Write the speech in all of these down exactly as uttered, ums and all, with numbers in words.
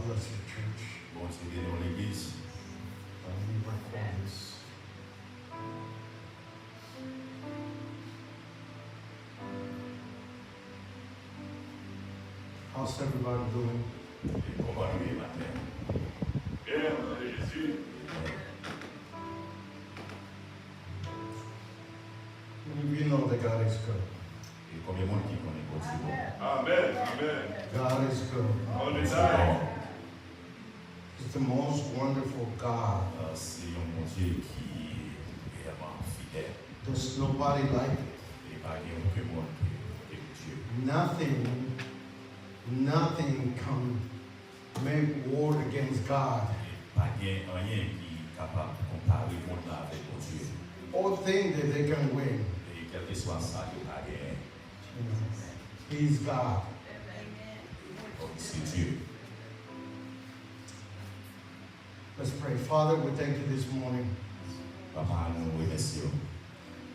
Bless you, church. Bondye beni w, legliz. Let me record this. How's everybody doing? Kòman nou ye maten an? Byen, nan non de Jezi. How many of you know that God is good? E konbyen moun ki konnen Bondye bon? Amen, amen. God is good. All the time. He's the most wonderful God. Ah, se yon Bondye ki vrèman fidèl. There's nobody like it. E pa gen okenn moun ki kote Bondye. Nothing, nothing can make war against God. E pa gen anyen ki kapab konpare mond lan avèk Bondye. All things that they can win. E kèlkeswa sa yo ka genyen. He's God. Se Dye. Let's pray. Father, we thank you this morning. Papa, nou remèsye w.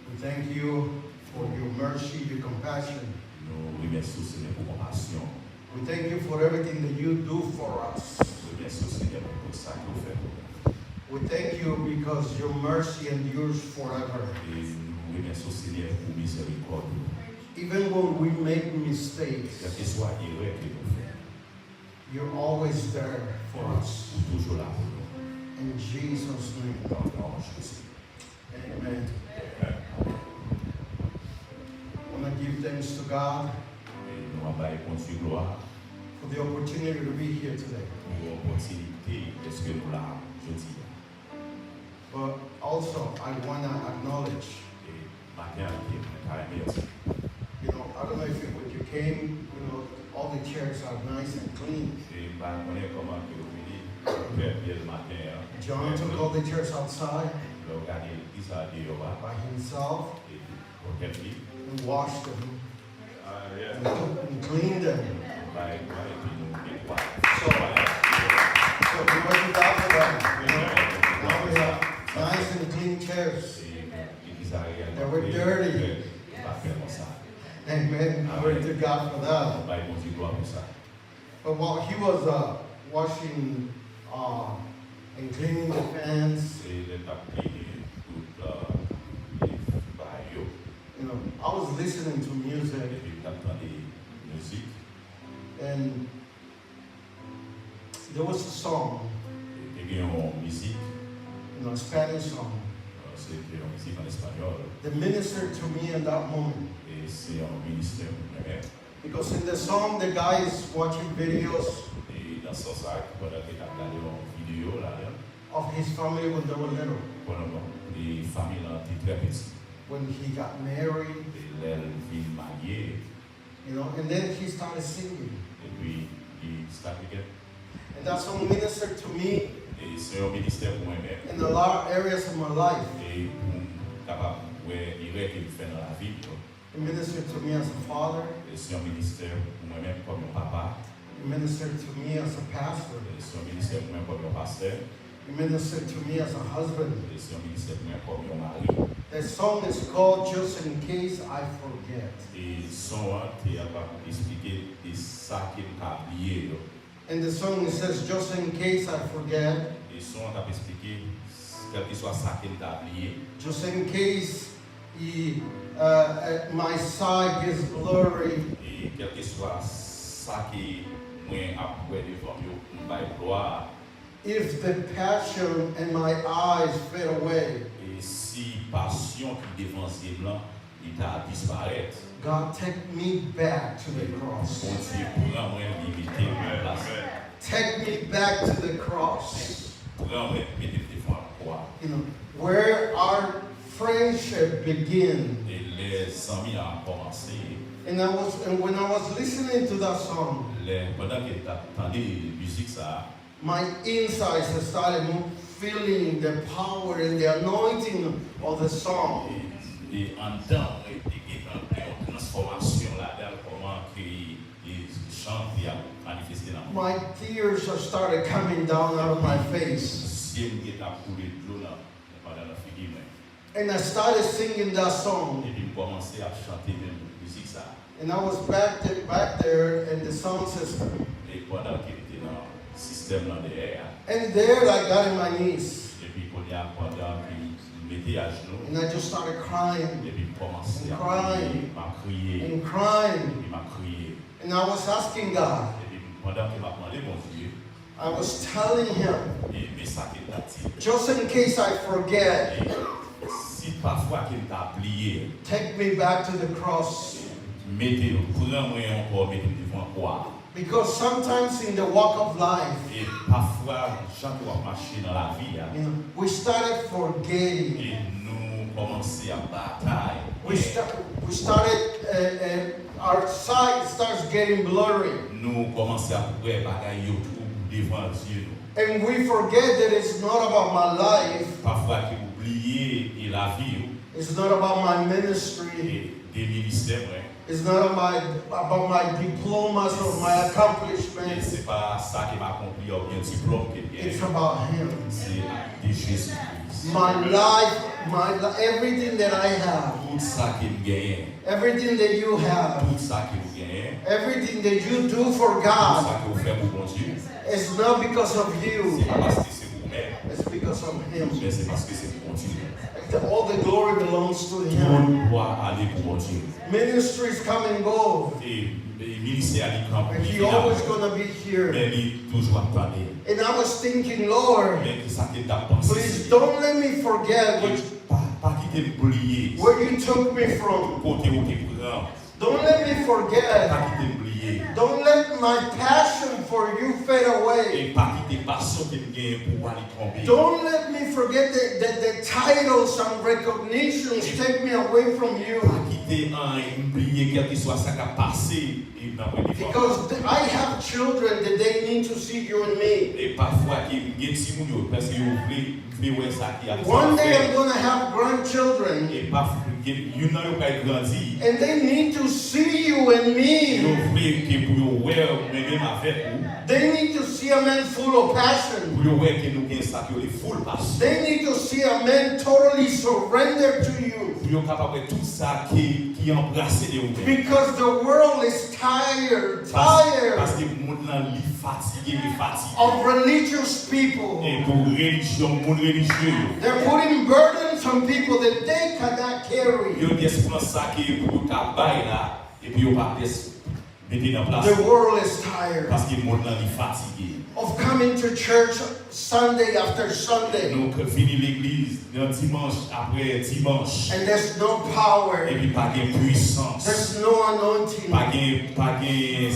We thank you for your mercy, your compassion. Nou remèsye w, Senyè, pou konpasyon w. We thank you for everything that you do for us. Nou remèsye w, Senyè, pou tout sa ke w fè pou nou. We thank you because your mercy endures forever. E nou remèsye w, Senyè, pou mizèrikòd ou. Even when we make mistakes, kèlkeswa erè ke nou fè, you're always there for us. Ou toujou la pou nou. In Jesus' name. Nan non Jezi. Amen. Amen. I want to give thanks to God. E nou ap bay Bondye glwa. For the opportunity to be here today. Pou opòtinite dèske nou la jodi a. But also, I want to acknowledge, e maten an, mwen ta renmen di, you know, I don't know if you, when you came, you know, all the chairs are nice and clean. E m pa konnen kòman ke w vini, trè bèl maten an. John took all the chairs outside. Lè w gade legliz la deyò a, by himself, e pou tèt li, and washed them. Ah, yeah. And clean them. Bay, bay, epi nou netwaye. So, so glory to God for that, you know. Now we have nice and clean chairs. They were dirty. Amen. Glory to God for that. Bay Bondye glwa pou sa. But while he was uh, washing uh, and cleaning the fence, e lè l t ap klini tout, uh, bagay yo, you know, I was listening to music, epi m t ap tande mizik. And there was a song, e te gen yon mizik, you know, a Spanish song. Uh, se te yon mizik an espanyòl. That ministered to me in that moment. E se yon ministè pou mwen menm. Because in the song, the guy is watching videos. E nan sans sa, pandan ke l ap gade yon videyo ladan, of his family when they were little. Pandan ke fanmi l te trè piti. When he got married. E lè l vin marye. You know, and then he started singing. Epi li start again. And that song ministered to me. E se yon ministè pou mwen menm. In a lot of areas of my life. E pou m kapab wè erè ke m fè nan lavi m yo. It ministered to me as a father. E se yon ministè pou mwen menm kòm yon papa. It ministered to me as a pastor. E se yon ministè pou mwen kòm yon pastè. It ministered to me as a husband. E se yon ministè pou mwen kòm yon mari. The song is called Just in Case I Forget. E son an te ap esplike de sa ke m ka bliye yo. And the song says, Just in case I forget. E son an t ap esplike, kèlkeswa sa ke m ta bliye. Just in case he, uh, uh, my sight gets blurry. E kèlkeswa sa ke mwen ap wè devan m yo pou m bay glwa. If the passion in my eyes fade away. E si pasyon ki devan zye m lan li ta disparèt. God, take me back to the cross. Bondye pran mwen, li mete m nan plas. Take me back to the cross. Pran mwen, mete m devan kwa. You know, where our friendship begin. E lè zanmi a kòmanse. And I was, and when I was listening to that song, lè, pandan ke m t ap tande mizik sa a, my insides started mo-, feeling the power and the anointing of the song. E, e anndan mwen te gentan gen yon transfòmasyon ladan l, kòman ke, e, chan te ap manifeste nan mwen. My tears started coming down out of my face. Zye m gentan koule dlo nan, pandan nan figi mwen. And I started singing that song. Epi m kòmanse ap chante menm mizik sa. And I was back, th-, back there in the sound system. E pandan ke m te nan sistèm sè m nan dèyè a. And there I got in my knees. Epi kounye a, pandan ke m mete ajnou, And I just started crying epi m kòmanse and ap kriye, crying m ap kriye, and crying. Epi m ap kriye. And I was asking God, Epi pandan ke m ap mande Bondye, I was telling Him, e men sa ke m t ap di. just in case I forget, E si pafwa ke m ta bliye, take me back to the cross. Mete, pran mwen ankò, mete m devan kwa a. Because sometimes in the walk of life, E pafwa, jan ke w ap mache nan lavi a, you know, we started forgetting. E nou kòmanse ap batay. We, start, we started, uh, uh, our sight starts getting blurry. Nou kòmanse ap wè bagay yo twouble devan zye nou. And we forget that it's not about my life. Pafwa ke ou bliye e lavi w. It's not about my ministry. E de ministè mwen. It's not about my, about my diplomas or my E accomplishments. Se pa sa ke m akonpli oubyen diplòm ke m It's genyen. About Him. Se de Jezi Kris. My life, my li- everything that I have, Tout sa ke m genyen, everything that you have, tout sa ke nou genyen, everything that you do for tout God, sa ke w fè pou Bondye, it's not because of se you. pa paske se pou ou menm, It's because of Him. Men se paske se pou Bondye. The, all the glory belongs to Him. Tout glwa ale pou Bondye. Ministries come and go, E, e ministè a li kanpe, but li He vin always ale. Gonna be here. Men li toujou ap tande. And I was thinking, Lord, Men ki sa ke l t ap panse? Please don't let me forget what, Pa, pa kite m bliye where you took me from. Kote ou te pran. Don't let me forget. Pa kite m bliye. Don't let my passion for you fade away. E pa kite pasyon ke m genyen pou ou ale tonbe. Don't let me forget the, the, the titles and recognitions take me away from you. Pa kite anyen m bliye, kèlkeswa sa k ap pase e nan mwen devan. Because th- I have children that they need to see you and me. E pafwa ke m gen timoun yo, paske yo vle, m vle wè sa ki ap One day fè. I'm going to have grandchildren E pafwa, gen, youn nan yo pral grandi. And they need to see you and me. Yo vle ke pou yo wè mwen menm avèk ou. They need to see a man full of passion. Pou yo wè ke nou gen sa ke yo le full passion. They need to see a man totally surrendered to you. Pou yo kapab wè tout sa ki, ki anbrase de ou menm. Because the world is tired, Pas- tired Paske mond lan li fatige, li fatige. Of religious people. E pou relijyon, moun relijye yo. They're putting burdens on people that they cannot carry. Yo desann sa ke pou yo ka bay la, epi yo pa des mete nan plas. The world is tired Paske mond lan li fatige. Of coming to church Sunday after Sunday. Nou k- vini legliz nan dimanch apre dimanch. And there's no power. Epi pa gen pwisans. There's no anointing. Pa gen, pa gen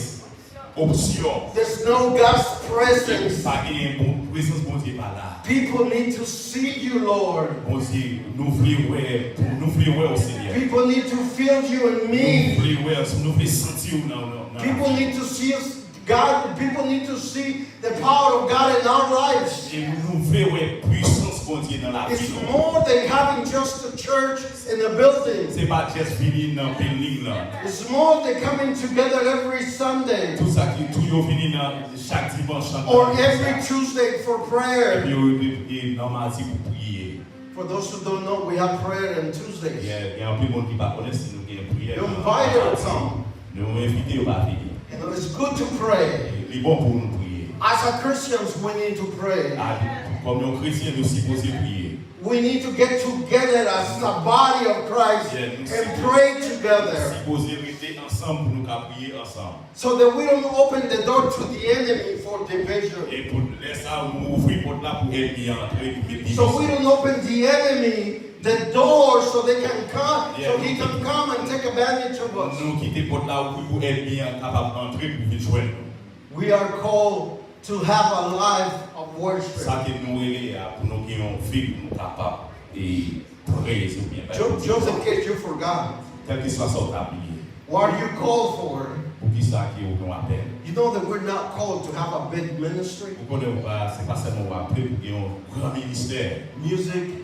opsyon. There's no God's Epi presence. Pa gen bon, prezans Bondye pa la. People need to see you, Lord. Bondye, nou vle wè, nou vle wè w, Senyè. People need to feel you and Nou me. Vle wè, nou vle santi w nan, nan, nan People need to see us, God. People need to see the power of God in our lives. E nou vle wè pwisans Bondye nan lavi It's nou. More than having just a church in a building. Se pa just vini nan building lan. It's more than coming together every Sunday Tout sa ki tou yo vini nan chak dimanch nan or every Tuesday for prayer. Epi yo e nan madi pou priye. For those who don't know, we have prayer on Tuesdays. Gen gen anpil moun ki pa konnen si nou gen priyè. You're invited to come. Nou envite yo pa vini. You know, it's good to pray. Li bon pou nou priye. As a Christians, we need to pray. A, kòm yon kretyen, nou sipoze priye. We need to get together as a body of Christ Yeah, nou and sipoze- pray together Sipoze rete ansanm pou nou ka priye ansanm. So that we don't open the door to the enemy for division. E pou lè sa, nou ouvri pòt la pou ènmi an antre, pou met So we divizyon. Don't open the enemy the door so they can come, so he can come and take advantage of us. Nou kite pòt la ouvri pou ènmi an kapab antre pou vin jwenn nou. We are called to have a life of worship. Sa ke nou rele a pou nou gen yon vi pou nou kapab e preze oubyen bay Jo- Bondye Joseph glwa. K. Gifford, God, Kèlkeswa sa w ta bliye. What are you called for? Poukisa ke ou gen yon apèl? You know that we're not called to have a big ministry, Ou konnen ou pa, se pa sèlman w aple pou gen yon gran ministè. Music,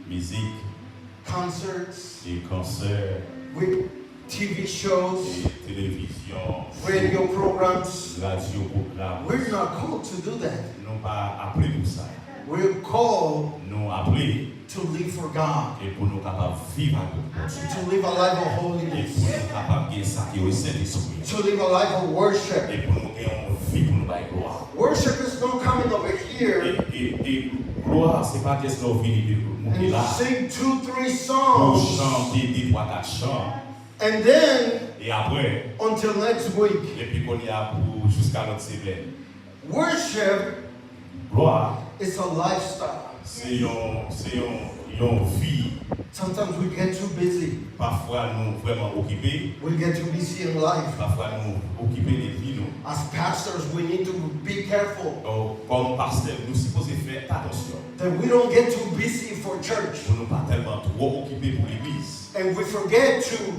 Mizik, concerts, e konsè, with T V shows, e televizyon, radio programs. Radyo, pwogram. We're not called to do that. Nou pa aple pou sa. We're called Nou aple to live for God, e pou nou kapab viv ak Bondye. To live a life of E holiness, pou nou kapab gen sa ki rele Sentespri. To live a life of worship. E pou nou gen yon vi pou nou bay glwa. Worship over here E, e, e glwa, se pa just lè w vini, de, moute and la, sing two, three pou w songs. Chante de, twa, kat chan. And then, E apre, until next week, epi kounye a pou jiska lòt semèn. Worship Glwa is a lifestyle. Se yon, se yon, yon vi. Sometimes we get too busy. Pafwa nou vrèman okipe. We get too busy in life. Pafwa nou okipe de vi nou. As pastors, we need to be careful Donk, kòm pastè, nou sipoze fè atansyon that we don't get too busy for church. Pou nou pa tèlman twò okipe pou legliz. And we forget to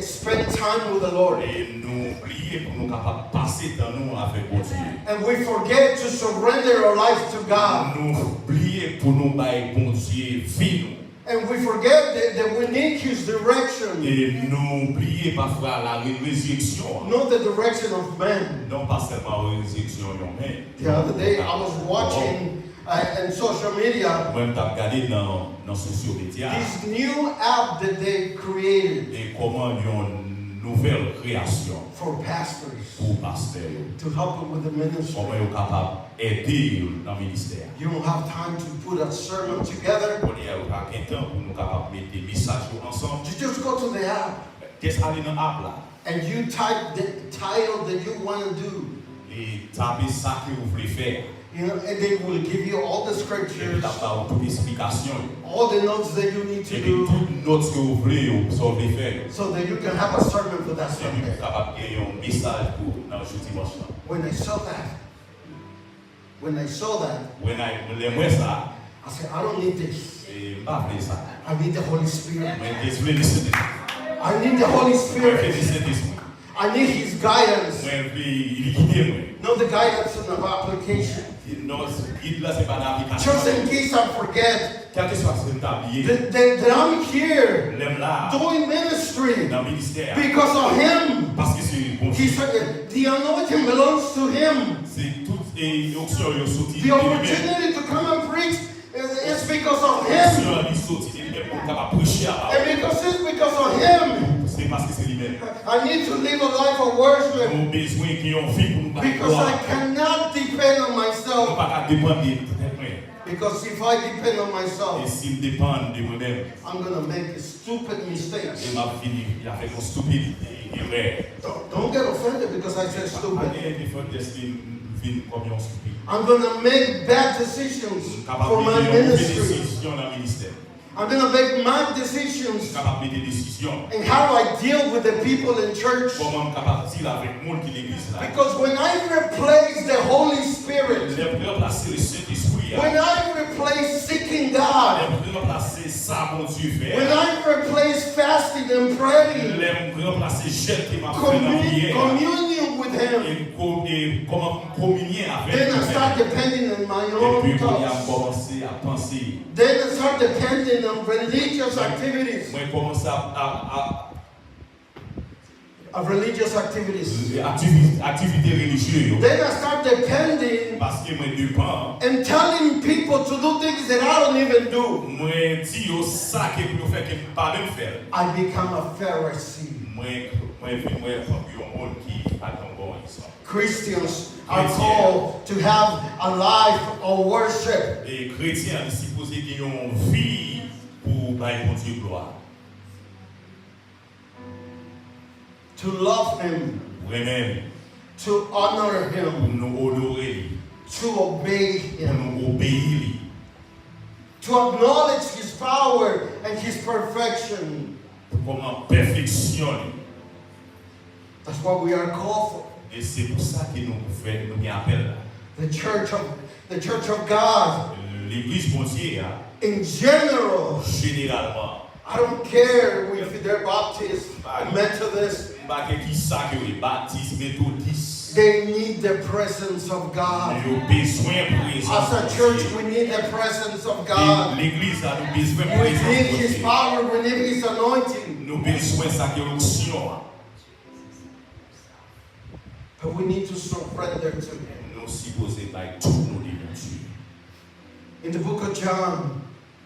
spend time with the Lord. E nou bliye pou nou kapab pase tan nou avèk Bondye. And we forget to surrender our life to God. Nou bliye pou nou bay Bondye vi nou. And we forget that, that we need His direction. E nou bliye pafwa la re-, rezireksyon an. Not the direction of man. Non pa sèlman rezireksyon yon men. The other day, I was watching uh, in social media Mwen, m t ap gade nan, nan sosyo medya. This new app that they created E kòman yon nouvèl kreyasyon for pastors pou pastè yo. To help them with the ministry. Kòman yo kapab ede yo nan ministè a. You don't have time to put a sermon together. Kounye a, yo pa gen tan pou nou kapab mete mesaj yo ansanm. You just go to the app. Just ale nan app la. And you type the title that you want to do. E tape sa ke ou vle fè. You know, and they will give you all the Epi scriptures, l ap ba ou tout esplikasyon yo. All the notes that you need to Epi do, tout nòt ke ou vle yo, sa ou vle fè yo. So that you can have a sermon for that Epi Sunday. Ou kapab gen yon mesaj pou nan jou dimanch lan. When I saw that, when I saw that, When I, lè m wè sa, I said, I don't need this. E, m pa vle sa. I need the Holy Spirit. Mwen bezwen Sentespri. I need the Holy Spirit. Mwen vle Sentespri. I need His guidance. Mwen vle li gide mwen. Not the guidance of application. Non, gid la se pa nan aplikasyon. Just in case I forget. Kèlkeswa si m ta bliye. That, that, that I'm here Lè m la. Doing ministry Nan ministè a. Because of Him. Paske se Bondye. He said, the anointing belongs to Him. Se tout e onksyon yo soti de li menm. The opportunity to come and preach is because of Him. Onksyon an li soti de li menm pou l kapab preche a pawòl. And because it's because of Him, Se paske se li menm. I need to live a life of worship. Nou bezwen gen yon vi pou nou bay glwa. Because I cannot depend on myself. Mwen pa ka depann de tèt mwen. Because if I depend on myself, E si m depann de mwen menm, I'm gonna make stupid mistakes. E m ap vini avèk yon stupid erè. Don't, don't get offended because I said stupid. Pa gen efò dèske m vin kòm yon stupid. I'm gonna make bad decisions for my ministry. M kapab mete yon move desizyon nan ministè. I'm gonna make my decisions. M kapab mete desizyon. And how I deal with the people in church. Kòman m kapab deal avèk moun ki legliz la. Because when I replace the Holy Spirit, Lè m ranplase Sentespri a. When I replace seeking God, Lè m ranplase sa Bondye fè. When I replace fasting and praying, Lè m ranplase jèn ke m ap fè nan priyè a. Communion with Him, E ko-, e kòman m kominye avèk Li menm. Then I start depending on my own thoughts. Epi kounye a m kòmanse ap panse. Then I start depending on religious activities. Mwen kòmanse ap, ap, ap, Of religious activities. Aktivi-, aktivite relijye yo. Then I start depending Paske mwen depann. And telling people to do things that I don't even do. Mwen di yo sa ke pou yo fè ke m pa menm fè l. I become a Pharisee. Mwen, mwen vin, mwen yon moun ki pa t yon bon egzanp. Christians are Kretyen. Called to have a life of worship. E kretyen an li sipoze gen yon vi pou bay Bondye glwa. To love Him. Renmen li. To honor Him. Pou nou onore li. To obey Him. Pou nou obeyi li. To acknowledge His power and His perfection. Kòman pèfeksyon li. That's what we are called for. E se pou sa ke nou fè, nou gen apèl la. The church of, the church of God. Legliz Bondye a. In general. Jeneralman. I don't care if they're Baptist or Methodist. M pa, m pa ke kisa ke yo ye, batis, metodis. They need the presence of God. Yo bezwen prezans Bondye. As a church, we need the presence of God. E legliz la, nou bezwen prezans Bondye. We need His power, we need His anointing. Nou bezwen sa ke onksyon an. But we need to surrender to Him. Nou sipoze bay tout nou de Bondye. In the book of John,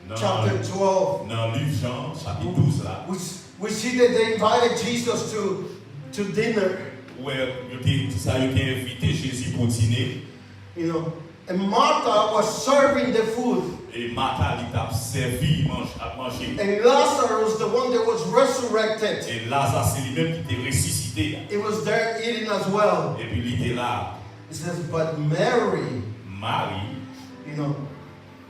Nan, chapter twelve, nan liv Jan, chapit douz la, we, s- we see that they invited Jesus to, to dinner. Ou wè, yo te, sa yo te envite Jezi pou dine. You know, And Martha was serving the food. E Mata, li t ap sèvi manj, ap manje. And Lazarus, the one that was resurrected, E Laza, se li menm ki te resisite a. he was there eating as well. Epi li te la. It says, but Mary, Mari, you know,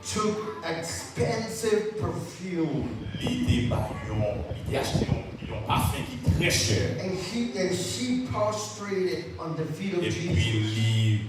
took expensive perfume. Li te bay yon, li te achte yon, yon pafen ki trè chè. And he and she prostrated on the feet of Epi Jesus. Li,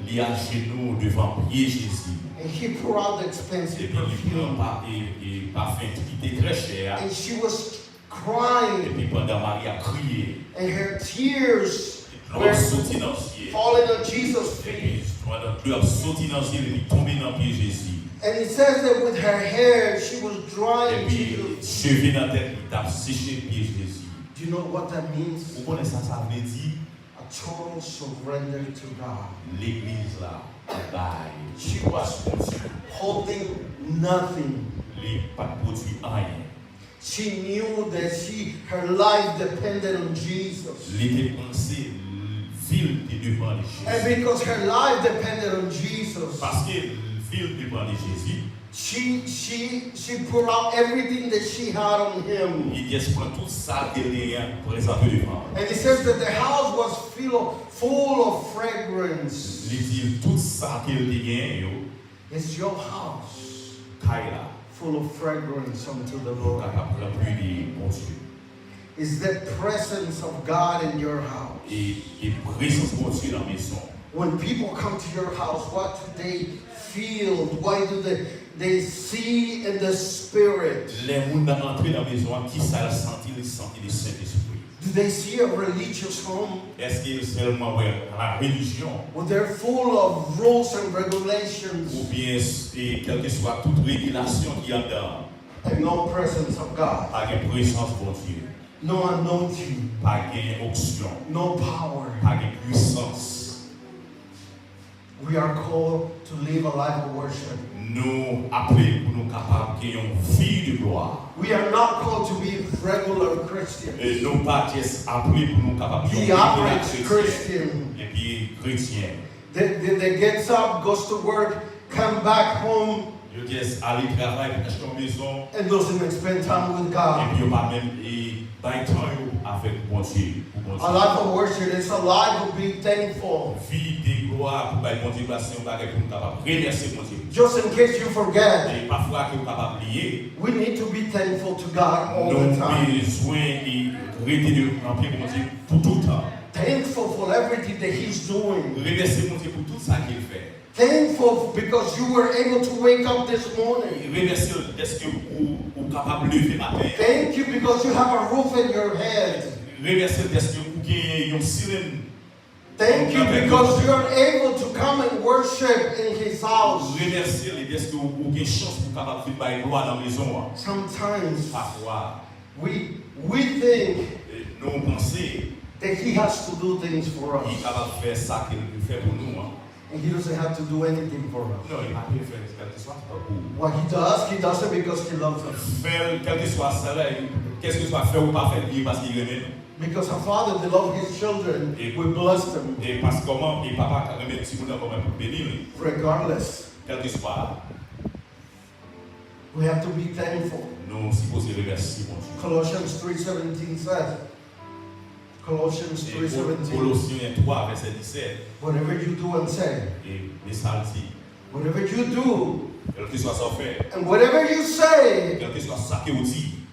li ajenou devan pye Jezi. And he poured out the expensive Epi li pran perfume. Pa, e, e pafen ki te trè chè a. And she was crying. Epi pandan Mari ap kriye, And her tears dlo ap soti nan zye. Falling on Jesus' Epi feet. Pandan dlo ap soti nan zye, li tonbe nan pye Jezi. And it says that with her hair, she was drying Epi Jesus. Cheve nan tèt li t ap seche pye Jezi. Do you know what that means? Ou konnen sa sa vle di? A total surrender to God. Legliz la bay. She was holding nothing. Li pa t pwodui anyen. She knew that she her life depended on Jesus. Li te panse vi l te depann de And Jezi. Because her life depended on Jesus, Paske vi l depann de Jezi, she she she poured out everything that she had on him. Li te pran tout sa ke l te gen prezante devan. And it says that the house was full of, full of fragrance. Li di tout sa ke l te gen yo, Is your house kay la, full of fragrance unto the pou Lord? Kapab ranpli li Bondye. Is the presence of God in your house? E, e prezans Bondye nan mezon. When people come to your house, what do they feel? What do they, they see in the spirit? Lè moun nan antre nan mezon an, ki sa l santi? Li santi li Sentespri. Do they see a religious home? Èske l sèlman wè la relijyon? Well, they're full of rules and regulations. Oubyen e kèlkeswa tout regilasyon ki anndan an? And no presence of God. Pa gen prezans Bondye. No anointing. Pa gen onksyon. No power. Pa gen pwisans. We are called to live a life of worship. Nou aple pou nou kapab gen yon vi de glwa. We are not called to be regular Christians. E nou pa just aple pou nou kapab yon The average regilasyon Christian. Epi kretyen. They, they, they gets up, goes to work, come back home, Yo just ale travay, achte yon mezon, and doesn't spend time with God. Epi yo pa menm e bay tan yo avèk Bondye, pou A life Bondye. of worship is a life of being thankful. Vi de glwa pou bay Bondye glwa se yon bagay pou nou kapab remèsye Bondye. Just in case you forget, E pafwa ke ou kapab bliye, we need to be thankful to God all nou the time. Bezwen e rete de anpye Bondye pou tout tan. Thankful for everything that He's doing. Remèsye Bondye pou tout sa ke l fè. Thankful because you were able to wake up this morning. Remèsye l dèske ou, ou kapab leve maten. Thank you because you have a roof in your head. Remèsye l dèske ou gen yon silenn. Thank you because you are able to come and worship in His house. Remèsye l dèske ou, ou gen chans pou kapab vin bay glwa nan mezon an. Sometimes Pafwa, we, we think e, nou panse that He has to do things for li us. Kapab fè sa ke l fè pou nou an. And He doesn't have to do anything for us. Non, li pa bezwen fè kèlkeswa sa pou ou. What He does, He does it because He loves us. Fè l, kèlkeswa sa la, kèlkeswa fè ou pa fè l, li paske li renmen nou. Because a father that loves his children will bless them E paske kòman, e papa ka renmen timoun nan kòman pou beni li. Regardless. Kèlkeswa, We have to be thankful. Nou sipoze remèsye Bondye. Colossians three seventeen says, Colossians E three seventeen, Kolosyen twa, vèsè disèt, whatever you do and say, e, e sa l di, whatever you do, kèlkeswa sa w fè, and whatever you say, kèlkeswa sa ke w di,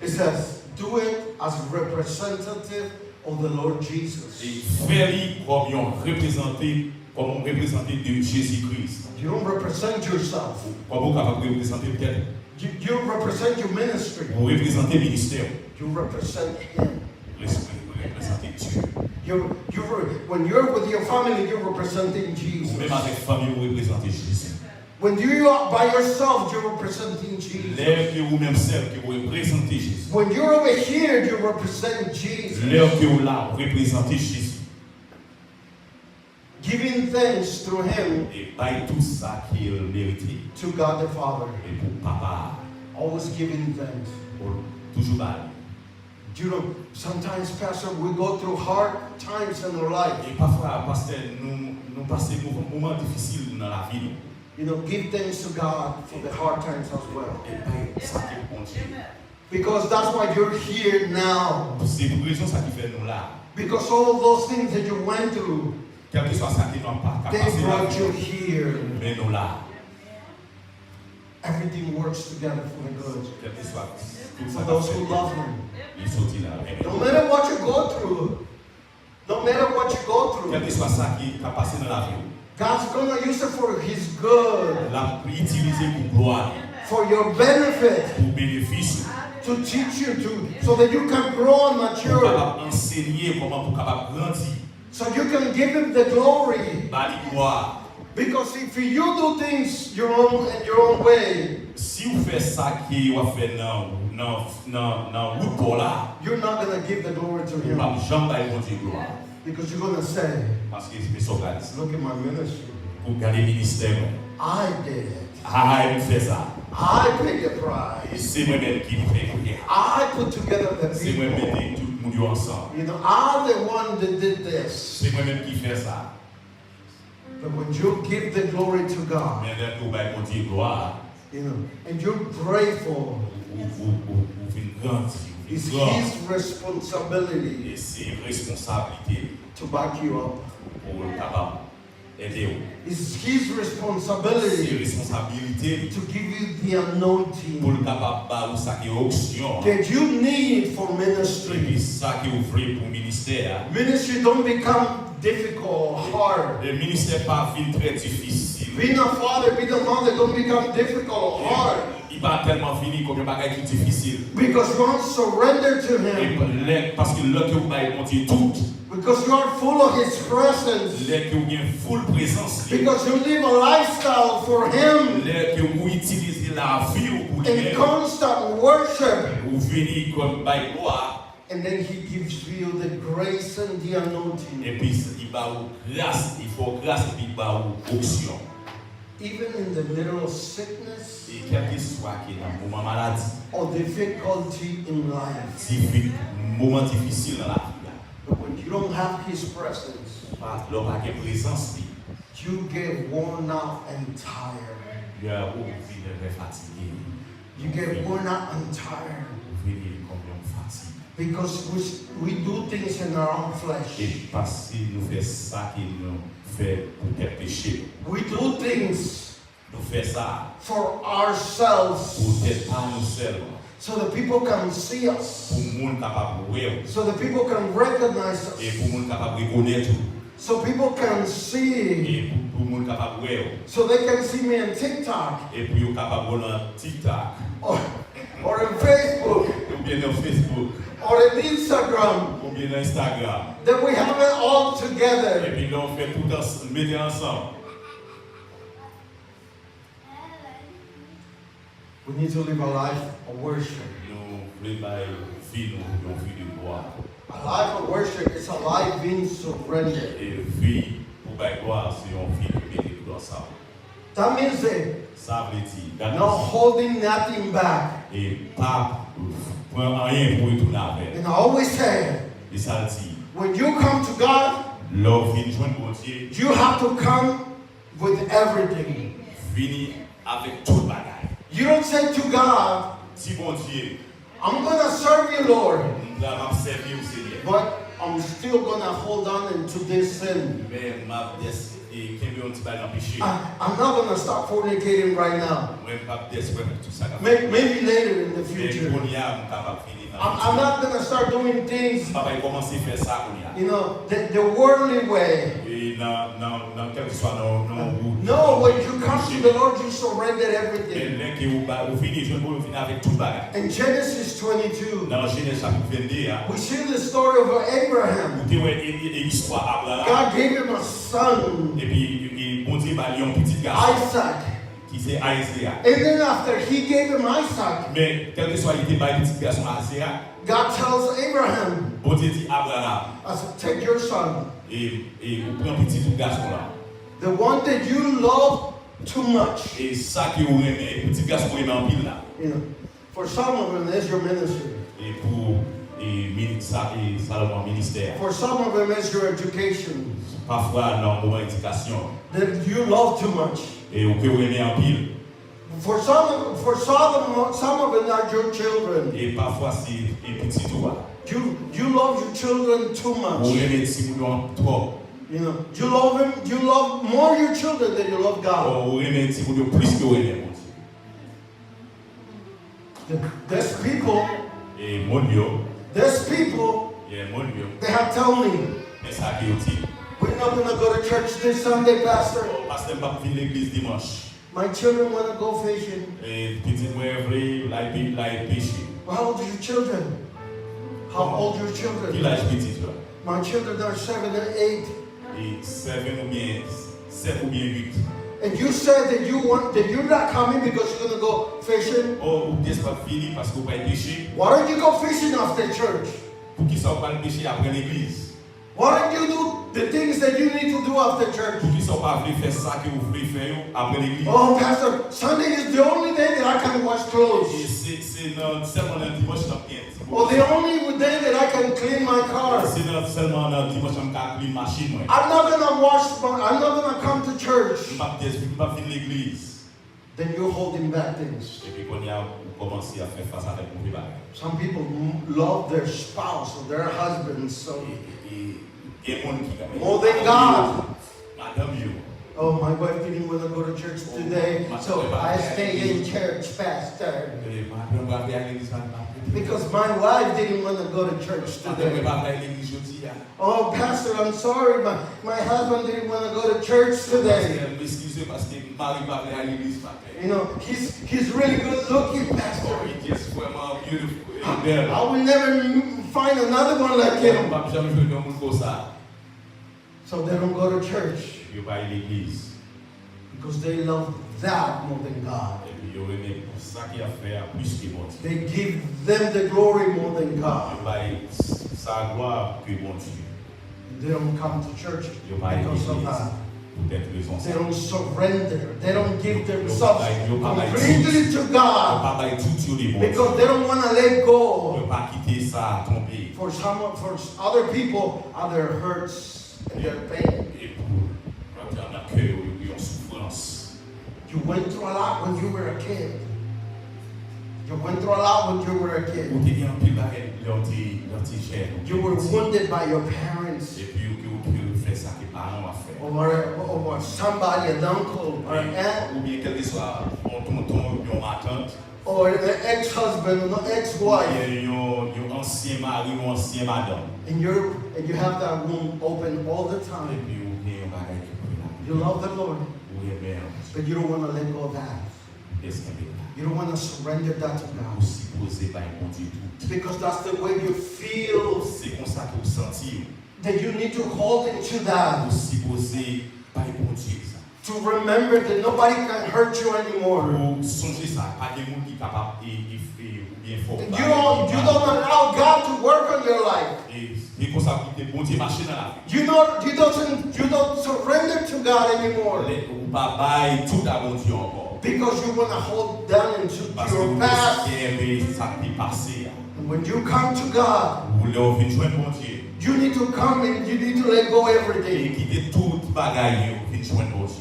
it says, do it as representative of the Lord Jesus. E fè li kòm yon reprezante, kòm yon reprezante de Jezi Kris. You don't represent yourself. Kòm ou kapab reprezante tèt ou. You, you represent your ministry. Ou reprezante ministè ou. You represent Him. Ou reprezante Dye. You, you, re- when you're with your family, you're representing Ou Jesus. menm avèk fanmi ou reprezante Jezi. When you are by yourself, you're representing Jesus. Lè ke ou menm sèl ke ou reprezante Jezi. When you're over here, you represent Jesus. Lè ke ou la, ou reprezante Jezi. Giving thanks through Him E bay tout sa ke l merite. To God the Father. E pou Papa a. Always giving thanks. Ou toujou ba li. You know, sometimes, Pastor, we go through hard times in our life. E pafwa, pastè, nou, Nou pase moman, moman difisil nan lavi nou. You know, give thanks to God for the hard times as well. E bay sa ke Bondye. Because that's why you're here now. Se pou rezon sa ki fè nou la. Because all of those things that you went through, Kèlkeswa sa ke nou ap ka they pase nan brought lavi you nou, here. Men nou la. Everything works together for the good. Kèlkeswa tout For sa k ap those who fèt, love Him. Li soti la. Amen. No matter what you go through, no matter what you go through, Kèlkeswa sa ki ka pase nan lavi w, God's gonna use it for His good, l ap itilize pou glwa li, for your benefit, pou benefis ou, to teach you to, so that you can grow and pou mature, kapab ansenye kòman pou kapab grandi. So you can give Him the glory. Ba li glwa. Because if you do things your own in your own way, Si w fè sa ke w ap fè nan, nan, nan, nan wout pa w la, you're not gonna give the glory to ou p Him. Ap janm bay Bondye glwa. Because you're gonna say, Paske se sa w ka di. "Look at my ministry. Ou gade ministè mwen. I did it. Ay, m fè sa. I paid the price. Se mwen menm ki fè kote a. I put together the Se mwen people. Mete tout moun yo ansanm. You know, I'm the one that did this." Se mwen menm ki fè sa. But when you give the glory to God, Men lè ke w bay Bondye glwa, you know, and you're grateful, ou, ou, ou, ou vin grandi, ou vin it's gran. His responsibility E se responsablite li to back you up. Pou l kapab ede w. It's His Se responsibility responsabilite li to give you the anointing pou l kapab ba ou sa ki onksyon that you need for ministry. Epi sa ke w vle pou ministè a. Ministry don't become difficult, hard. E ministè pa vin trè difisil. Being a father, being a mother don't become difficult, hard. Li pa tèlman vini kòm yon bagay ki difisil. Because you want to surrender to E Him. Lè, paske lè ke w bay Bondye tout, Because you are full of His presence. Lè ke w gen full prezans li, Because you live a lifestyle for Him Lè ke w itilize lavi w pou li in menm, constant worship. Ou vini kòm bay glwa. And then He gives you the grace and the anointing. Epi li ba ou gras, li fè w gras epi li ba ou onksyon. Even in the middle of sickness E kèlkeswa ke nan moman maladi, or difficulty in life. Difi, moman difisil nan lavi a. But when you don't have His presence, Pa, lè w pa gen prezans li, you get worn out and tired. Lè ou vin trè fatige. You get worn out and tired. Ou vini kòm yon fatig. Because we, we do things in our own flesh. E paske nou fè sa ke nou fè pou tèt peche nou. We do things Nou fè sa for ourselves. Pou tèt pa nou sèlman. So the people can see us. Pou moun kapab wè w. So the people can recognize us. E pou moun kapab rekonèt ou. So people can see. E pou, pou moun kapab wè w. So they can see me on TikTok. E pou yo kapab wè w nan TikTok. Or, or on Facebook. Oubyen nan Facebook. Or on Instagram. Oubyen nan Instagram. Then we have it all together. Epi lè w fè tout ans, mete ansanm. We need to live a life of worship. Nou vle bay vi nou yon vi de glwa. A life of worship is a life being surrendered. E vi pou bay glwa se yon vi ki mete glwa sa. That means that Sa vle di, no holding nothing back. E pa pran anyen pou retounen avè l. And I always say, E sa l di, when you come to God, lè w vin jwenn Bondye, you have to come with everything. Vini avèk tout bagay. You don't say to God, Di Bondye, I'm going to serve you, Lord, m pral m ap sèvi w, Senyè. But I'm still going to hold on into this sin. Men m ap des, e, kenbe yon ti bagay nan peche. I, I'm not going to stop fornicating right now. Mwen m p ap des wè pou tout sa k ap May, maybe later in the Men future. Kounye a, m kapab vini nan I'm, I'm not going to start doing things, M pa pral kòmanse fè sa kounye a. you know, the, the worldly way. E nan, nan, nan kèlkeswa nan, nan wout. No, when you come to the Lord, you surrender Men everything. Lè ke ou ba, ou vini jwenn Bondye, ou vini avèk tout bagay. In Genesis twenty-two, Nan Jenèz chapit vennde a, we see the story of Abraham. Ou te wè e, e, e istwa Abraram. God gave him a son, Epi e, Bondye ba li yon pitit gason Isaac. Ki se Isaac. And then after he gave him Isaac, Men kèlkeswa li te bay pitit gason Isaac, God tells Abraham, Bondye di Abraram, I said, take your son, e, e ou pran pitit ou gason la. The one that you love too much. E sa ke ou renmen, pitit gason ou renmen anpil la. You know, for Solomon, it's your ministry. E pou e, mini- sa, e, Salomon ministè a. For some of them, it's your education. Pafwa, nan moman edikasyon, that you love too much. E ou ke ou renmen anpil. For some, for some, some of them are your children. E pafwa se e pitit ou a. You, you love your children too Ou much. Renmen timoun yo twòp. You know, you love him. You love more your children than you love God. Ou renmen timoun yo plis ke ou renmen Bondye. There's people. E moun yo, There's people. E moun yo, They have told me, men sa ke yo di. "We're not gonna go to church this Sunday, Pastor. Oh, pastè, m pap vin legliz dimanch. My children wanna go fishing." E pitit mwen vle l al pe- l al peche. How old are your children? How old are your Ki children? Laj pitit yo? My children are seven and eight. E seven oubyen sèt oubyen uit. And you said that you want that you're not coming because you're gonna go fishing. Oh, ou di w pap vini paske ou pral peche. Why don't you go fishing after church? Poukisa ou pral peche apre legliz? Why don't you do the things that you need to do after church? Poukisa ou pa vle fè sa ke ou vle fè yo apre legliz? Oh, Pastor, Sunday is the only day that I can wash E clothes. Se se nan sèlman nan dimanch n ap gen ti Or the only day that I can clean my car. Se nan sèlman nan dimanch m ka klin machin mwen. I'm not gonna wash. My, I'm not gonna come to church. M pap des- m pap vin legliz. Then you're holding back things. Epi kounye a ou kòmanse ap fè fas avèk move bagay. Some people m- love their spouse or their husband so E- e- Gen moun ki renmen More than God. Madanm yo. Oh, my wife didn't want to go to church today, so I stay in church, Pastor. E madanm pa vle al legliz maten. Because my wife didn't want to go to church Madanm mwen today. Pa vle al legliz jodi a. Oh, Pastor, I'm sorry, my, my husband didn't want to go to church today. Pastè, m eskize paske mari m pa vle al legliz maten. You know, he's he's really good looking, Pastor. Oh, li just vrèman beautiful. Li bèl. I will never m- find another one like M him. Pap janm jwenn yon moun konsa. So they don't go to church Yo pa al legliz. because they love that more than God. Epi yo renmen sa ke y ap fè a plis ke Bondye. They give them the glory more than God. Yo bay sa glwa ke Bondye. They don't come to church Yo pa al because of legliz that. Poutèt rezon They sa. Don't surrender. They don't give Yo pa themselves bay, yo pa bay completely tout. To Yo God pa bay tout yo li Bondye. Because they don't want to let go. Yo pa kite sa tonbe. For some, for other people, are their hurts and their pain. E pou nan kè yo, yo gen yon soufrans. You went through a lot when you were a kid. You went through a lot when you were a Ou kid. Te gen anpil bagay lè w te lè w te jèn. You were wounded by your parents Epi ou te ou te fè sa ke paran w ap fè. or, or somebody, an uncle or an aunt. Oubyen kèlkeswa yon tonton, yon matant, Or an ex-husband or an ex-wife. Oubyen yon yon ansyen mari, yon ansyen madanm. And, you're, and you have that wound open all the time. Epi ou gen yon bagay ki pou la. You love the Lord, Ou renmen an. But you don't want to let go of that. Èske men la? You don't want to surrender that to Ou God. Sipoze bay Bondye tout. Because that's the way you feel Se konsa ke ou santi w. That you need to hold into that. Ou sipoze bay Bondye sa. To remember that nobody can hurt you anymore. Ou sonje sa, pa gen moun ki kapab e, e, e, oubyen fè w You don't, you don't allow God to work on your life. E, e konsa pou te Bondye mache nan lavi. You don't, you don't, you don't surrender to God anymore. Lè ou pa bay tout a Bondye ankò. Because you want to hold down into Paske your ou past. Kenbe sa ki pase a. And when you come to God, Ou lè ou vin jwenn Bondye. You need to come and you need to let go E everything. Kite tout bagay yo vin jwenn Bondye.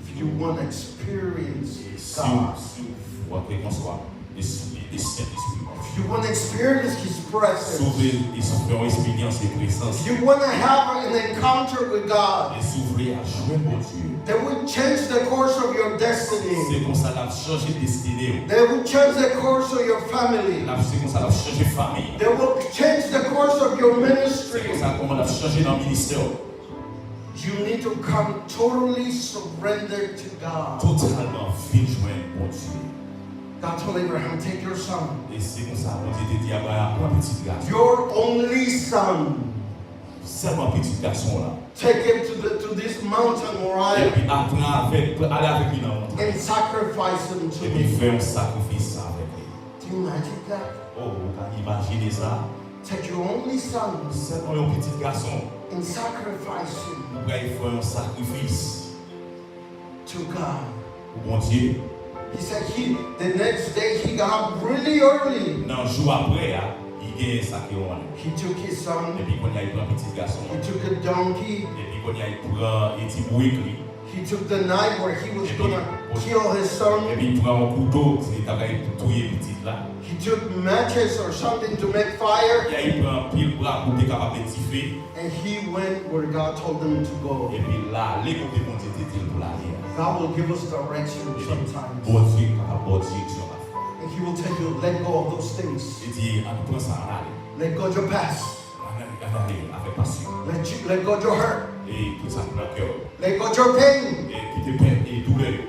If you want to experience E si God, si w ap rekonstwa Espri de Sentespri. If you want to experience His Si w presence, vle es- fè yon eksperyans de prezans. If you want to have an encounter with God, E si w vle al jwenn Bondye. That will change the course of your destiny. Se konsa l ap chanje destine w. That will change the course of your family. L ap se konsa l ap chanje fanmi. That will change the course of your Se ministry. Konsa kòman l ap chanje nan ministè w. You need to come totally surrendered to God. Totalman vin jwenn Bondye. God told Abraham, take your son, E se konsa Bondye te di Abraham, pran pitit gason. Your only son. Sèlman pitit gason w la. Take him to, the, to this mountain, Moriah, Epi al pran avèk, ale avèk li nan montay. And sacrifice him to Epi me. Fè yon sakrifis avèk li. Can you imagine that? Oh, ou ka imajine sa? Take your only son Sèlman yon pitit gason. And sacrifice him Ou pral fè yon sakrifis to God. Pou Bondye. He said he, the next day he got up really early. Nan jou apre a, li gen sa ke yon. He took his son. Epi kounye a, li pran pitit gason He an. Took a donkey. Epi kounye a, li pran e ti bourik li. He took the knife where he was going to kill his son. Epi li pran yon kouto, se li ta kay touye pitit la. He took matches or something to make fire. Epi li pran pil bra pou te kapab met dife. And he went where God told him to go. Epi l ale kote Bondye te di l pou l ale a. God will give us direction sometimes. Bondye kapab ba w direksyon pafwa. And he will tell you, let go of those things. Li di, ann pran sa, ann ale. Let go of your past. Ann ale, ann ale avèk pase w. Let, you, let go of your hurt. E tout sa k nan kè w. Let go of your pain. E kite pèn e doulè yo.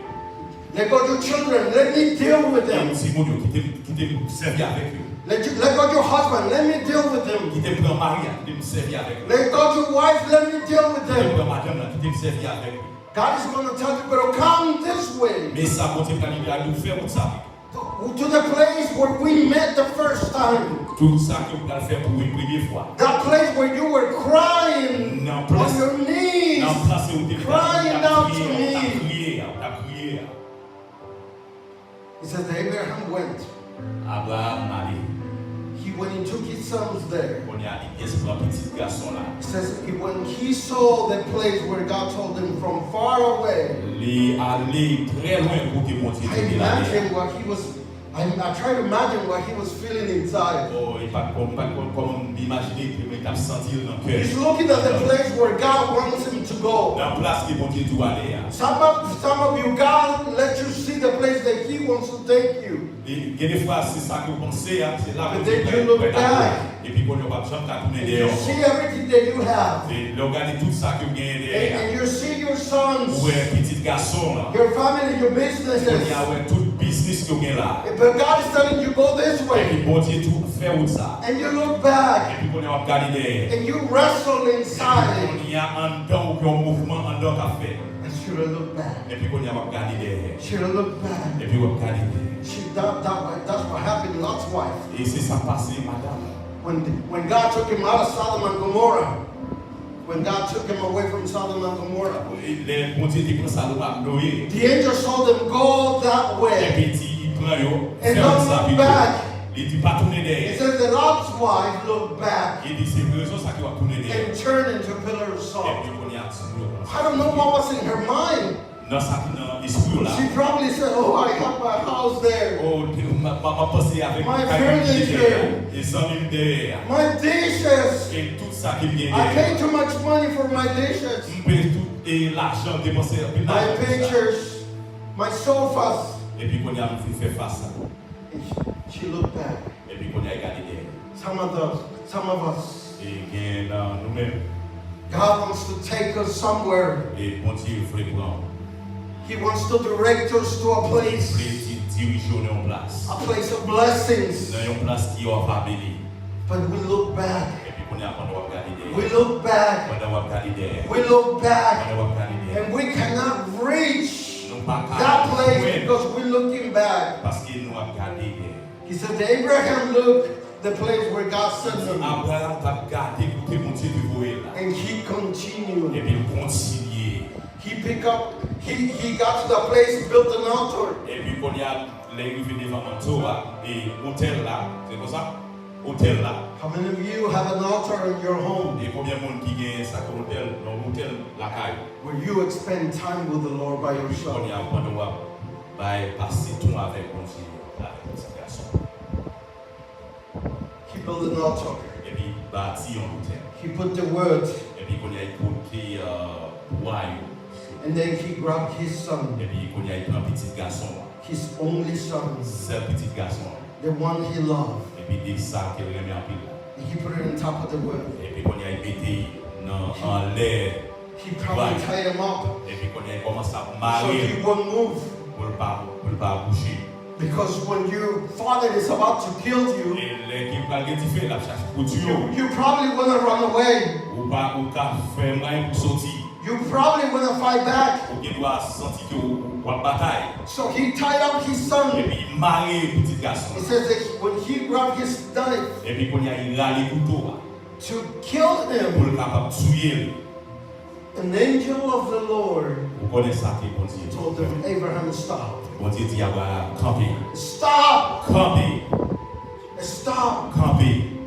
Let go of your children. Let me deal with E them. timoun yo, kite m, kite m sèvi avèk yo. Let, you, let go of your husband. Let me deal with them. Kite m pran mari a, kite m sèvi avèk yo. Let go of your wife. Let me deal with Kite m them. pran madanm nan, kite m sèvi avèk yo. God is going to tell you, pero come this way. Men sa Bondye pral di w, fè wout sa. To the place where we met the first time. Tout sa ke w pral fè pou yon premye fwa. That place where you were crying Nan on plas, your knees, nan plas ou te crying out to ou t ap me. Kriye a, ou t ap kriye a. It says that Abraham went. Abraham ale. He went and took his sons there. Kounye a, li yes pran pitit gason la. It says he, when he saw the place where God told him from far away, Li ale trè lwen kote Bondye I te di l ale. imagine what he was. I, I try to imagine what he was feeling inside. Oh, e pa t kòm, pa t kòm, kòman m imajine ke mwen t ap santi l nan kè. He's looking at the place where God wants him to go. Nan plas ke Bondye di w ale a. Some of, some of you, God let you see the place that He wants to take you. E gen de fwa, se sa ke w panse a, se la But Bondye then pral you look pral back. Epi kounye a w ap janm ka tounen And dèyè you ankò. See everything that you have. E lè w gade tout sa ke w genyen And, dèyè a. And you see your sons, Ou wè pitit gason an. Your family, your businesses. Kounye a w wè tout biznis ke w gen la. But God is telling you, go this way. Epi Bondye tou fè wout sa. And you look back. Epi kounye a w ap gade dèyè. And you wrestle Epi inside. Kounye a anndan w gen yon mouvman anndan w k ap fèt. And should I look back? Epi kounye a w ap gade dèyè. Should I look back? Epi w ap gade dèyè. She, that, that, that's what happened to Lot's wife. E se sa k pase madanm. When, when God took him out of Sodom and Gomorrah, when God took him away from Sodom and Gomorrah, E lè Bondye te pran Sodòm ak Gomò, the angel saw them go that way. Epi di, li pran yo, And fè don't wout sa look pito. Back. Li di, pa tounen It dèyè. Says that Lot's wife looked back. Li di, se rezon sa ki w ap tounen dèyè. And turned into a pillar of salt. Epi kounye a di yo. I don't know what was in her mind. Nan sa ki nan espri w la. She probably said, oh, I have my house there. Oh, m ap panse avèk My kay mwen ki furniture. E zanmi m dèyè a. My dishes. E tout sa ki m gen I dèyè. Pay too much money for my dishes. M peye tout e lajan depanse anpil My lajan. Pictures. My sofas. Epi kounye a m vin fè fas sa. And she, she looked back. Epi kounye a l gade dèyè. Some of us, some of us. E gen nan nou menm. God wants to take us somewhere. E Bondye vle pran. He wants to direct us to a place. Vle di dirije w nan yon plas. A place of blessings. Nan yon plas ki w ap beni. But we look back. Epi kounye a pandan w ap gade dèyè. We look back. Pandan w ap gade dèyè. We look back. Pandan w ap gade dèyè. And we cannot reach Nou pa ka that place jwenn. Because we're looking back. Paske nou ap gade dèyè. He said, Abraham looked the place where God sent him. Abraham t ap gade kote Bondye te voye l la. And he continued. Epi l kontinye. He picked up, he, he got to the place, built an altar. Epi kounye a, lè l rive devan manto a, e otèl la, se konsa? Otèl la. How many of you have an altar in your home? E konbyen moun ki gen sa k otèl, yon otèl lakay ou? Where you spend time with the Lord by yourself. Kounye a, pandan w ap bay pase tan avèk Bondye, avèk ti gason. He built an altar. Epi bati yon otèl. He put the wood. Epi kounye a, li pote, euh, bwa yo. And then he grabbed his son. Epi kounye a, li pran pitit gason an. His only son. Sèl pitit gason an. The one he loved. Epi li sa ke l renmen anpil la. And he put it on top of the wood. Epi kounye a, li mete nan anlè He probably tied him up. Epi kounye a, li kòmanse ap So mare he won't move. Pou l pa, pou l pa bouje. Because when your father is about to kill you, E lè ki pral gen dife, l ap chache pou tiye w. You probably want to run away. Ou pa, ou ka fè mwayen pou soti. You probably want to fight back. Ou gen dwa santi ke w, w ap batay. So he tied up his son. Epi mare pitit gason. It says that when he grabbed his knife. Epi kounye a, li rale kouto a. To kill him. Pou l kapab tiye l. An angel of the Lord. Ou konnen sa ke Bondye. Told them, Abraham, stop. Bondye di Abraham, kanpe. Stop. Kanpe. Stop. Kanpe.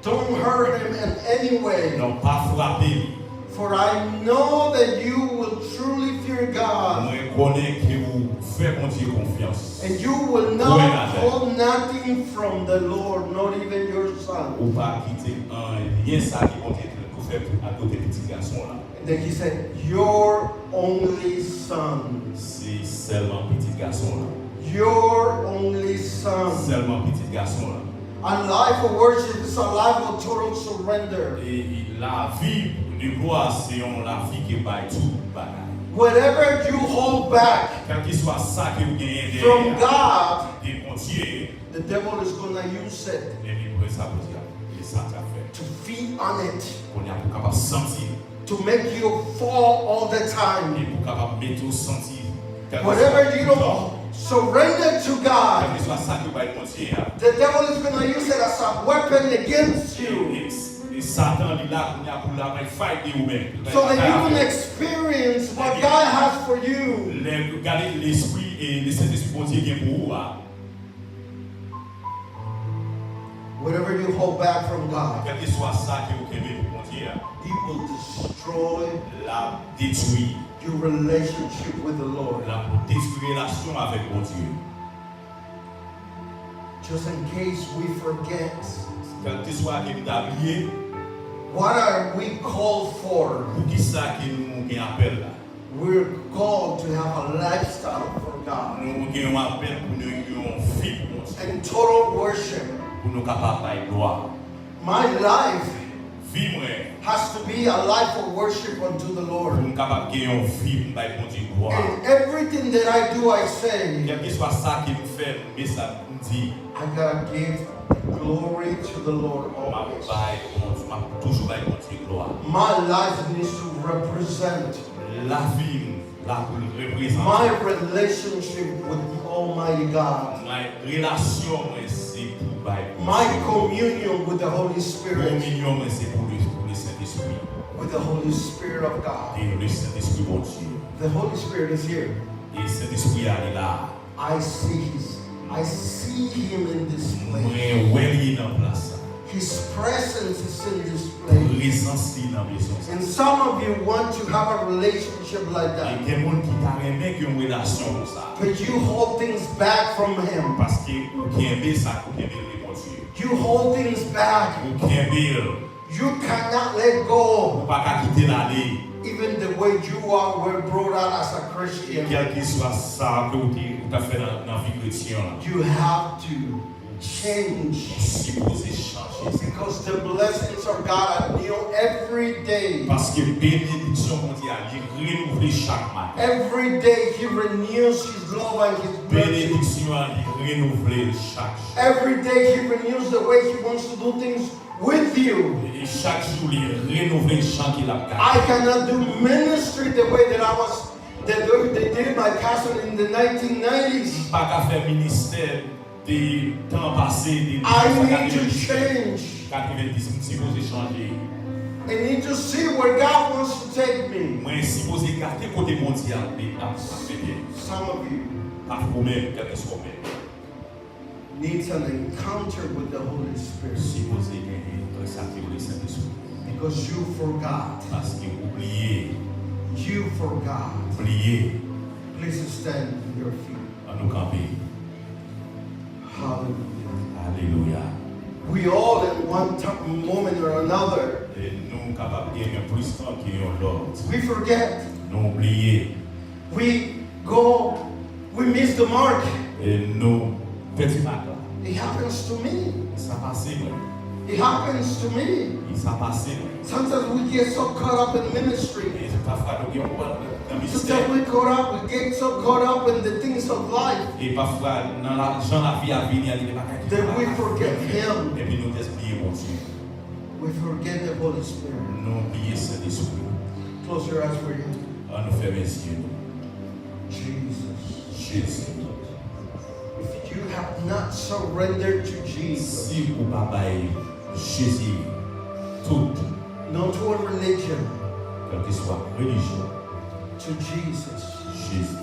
Don't hurt him in any way. Non, pa frape li. For I know that you will truly fear God. Mwen konnen ke ou fè Bondye konfyans. And you will not hold nothing from the Lord, not even your son. Ou pa kite anyen sa ki Bondye te fè pou akote pitit gason la. And then he said, your only son. Se sèlman pitit gason la. Your only son. Sèlman pitit gason la. A life of worship is a life of total surrender. E lavi de glwa se yon lavi ke bay tout bagay. Whatever you hold back Kèlkeswa sa ke ou genyen from dèyè God, de Bondye, the devil is going to use it epi pou sa Bondye ap e sa k ap fè. To feed on it, Kounye a pou kapab santi to make you fall all the time. E pou kapab mete w santi Whatever you don't surrender to God, kèlkeswa sa ke w bay Bondye a. The devil is going to use it as a weapon against you. E Satan li la kounye a pou l ap fight de ou menm. So that you can experience what God has for you. Lè gade lespri e le Sentespri Bondye gen pou ou a. Whatever you hold back from God, kèlkeswa sa ke ou kenbe pou Bondye a, He will destroy l ap detwi. Your relationship with the Lord. L ap detwi relasyon avèk Bondye. Just in case we forget. Kèlkeswa ke nou ta bliye. What are we called for? Poukisa ke nou gen apèl la? We're called to have a lifestyle for God. Nou gen yon apèl pou nou gen yon vi pou Bondye. And total worship. Pou nou kapab bay glwa. My life Vi mwen has to be a life of worship unto the Lord. Pou m kapab gen yon vi pou m bay Bondye glwa. And everything that I do, I say, Kèlkeswa sa ke m fè, m mesaj m di, I gotta give the glory to the Lord m ap always. Bay Bondye, m ap toujou bay Bondye glwa. My life needs to represent Lavi m la pou l reprezante. My relationship with the Almighty God. Mwen, relasyon mwen se pou bay My Bondye. Communion with the Holy Spirit. Kominyon mwen se pou le, pou le Sentespri. With the Holy Spirit of God. E le Sentespri Bondye. The Holy Spirit is here. E Sentespri a li la. I see his, I see him in this place. Mwen wè li nan plas sa. His presence is in this place. Prezans li nan mezon sa. And some of you want to have a relationship like E that. Gen moun ki ta renmen gen yon relasyon konsa. But you hold things back from him. Paske ou kenbe sa, ou kenbe l de Bondye. You hold things back. Ou kenbe l. You cannot let go. Ou pa ka kite l ale. Even the way you are were brought out as a Christian. Kèlkeswa sa ke ou te ou ta fè nan, nan vi kretyen an. You have to change. Ou sipoze chanje. Because the blessings of God are new every day. Paske benediksyon Bondye a li renouvle chak maten. Every day he renews his love and his mercy. Benediksyon an li renouvle chak jou. Every day he renews the way he wants to do things with you. E chak jou li renouvle jan ke l ap gade. I cannot do ministry the way that I was that they, they did my pastor in the nineteen nineties. M pa ka fè ministè de tan pase de I need to change. Katrevendis, m sipoze chanje. I need to see where God wants to take me. Mwen sipoze gade kote Bondye ap ap mete. Some of you Pa ou menm, kèlkeswa ou menm. Needs an encounter with the Holy Spirit. Sipoze genyen yon sa ki rele Sentespri. Because you forgot. Paske ou bliye. You forgot. Ou bliye. Please stand on your feet. An nou kanpe. Hallelujah. Alelouya. We all in one t- moment or another. E nou kapab genyen plis tan ke yon lòt. We forget. Nou bliye. We go. We miss the mark. E nou pèdi mak la. It happens to me. Sa pase mwen. It happens to me. E sa pase mwen. Sometimes we get so caught up in ministry E pafwa nou gen yon pwoblèm nan ministè. Sometimes we caught up, we get so caught up in the things of life E pafwa nan la, jan lavi a vini a gen de bagay ki that we forget Him. Epi nou te bliye Bondye. We forget the Holy Spirit. Nou bliye Sentespri. Close your eyes for you. An nou fèmen zye nou. Jesus. Jezi. If you have not surrendered to Jesus, Si ou pa bay Jezi tout, not to a religion, kèlkeswa relijyon, to Jesus, Jezi.